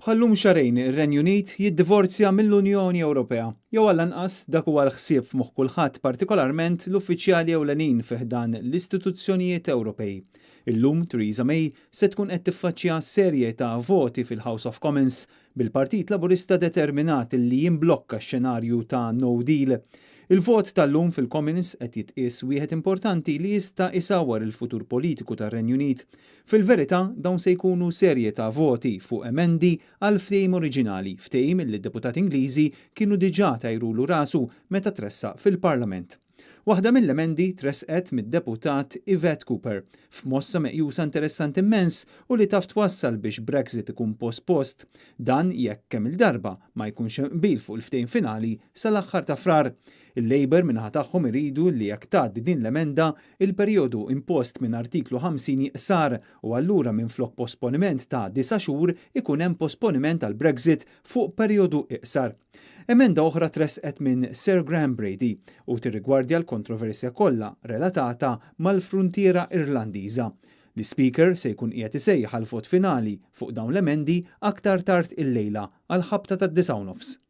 Bħal-lum xahrejn ir-Renju Unit jiddivorzja mill-Unjoni Ewropea, jew għall-anqas dak huwa l-ħsieb f'moħħ kulħadd partikolarment l-uffiċjali ewlenin fi ħdan l-istituzzjonijiet Ewropej. Illum Theresa May se tkun qed tiffaċċja serje ta' voti fil-House of Commons bil-Partit Laburista determinat li jimblokka x-xenarju ta' no deal. Il-vot tal-lum fil-Commons qed jitqies wieħed importanti li jista' isawwar il-futur politiku tar-Renju Unit. Fil-verità, dawn se jkunu serje ta' voti fuq emendi għal ftehim oriġinali, ftehim li d-deputati Ingliżi kienu diġà tajrulu rasu meta tressaq fil-Parlament. Waħda mill-emendi tressqet mid-deputat Yvette Cooper, f'mossa meqjusa interessanti immens u li taf twassal biex Brexit ikun pospost. Dan jekk kemm il-darba ma jkunx hemm qbil fuq il-ftehim finali sal-aħħar ta' Frar. Il-Labour min-naħa tagħhom iridu li jekk tgħaddi din l-emenda, il-perjodu impost minn artiklu 50 jiqsar u allura minflok posponiment ta' 9 xhur ikun hemm posponiment għal Brexit fuq perjodu iqsar. Emenda oħra tressqet minn Sir Graham Brady u tirrigwardja l-kontroversja kollha relatata mal-fruntiera Irlandiża. L-Speaker se jkun qiegħed isejjaħ għal vot finali fuq dawn l-emendi aktar tard il-lejla għal ħabta tad-9:30.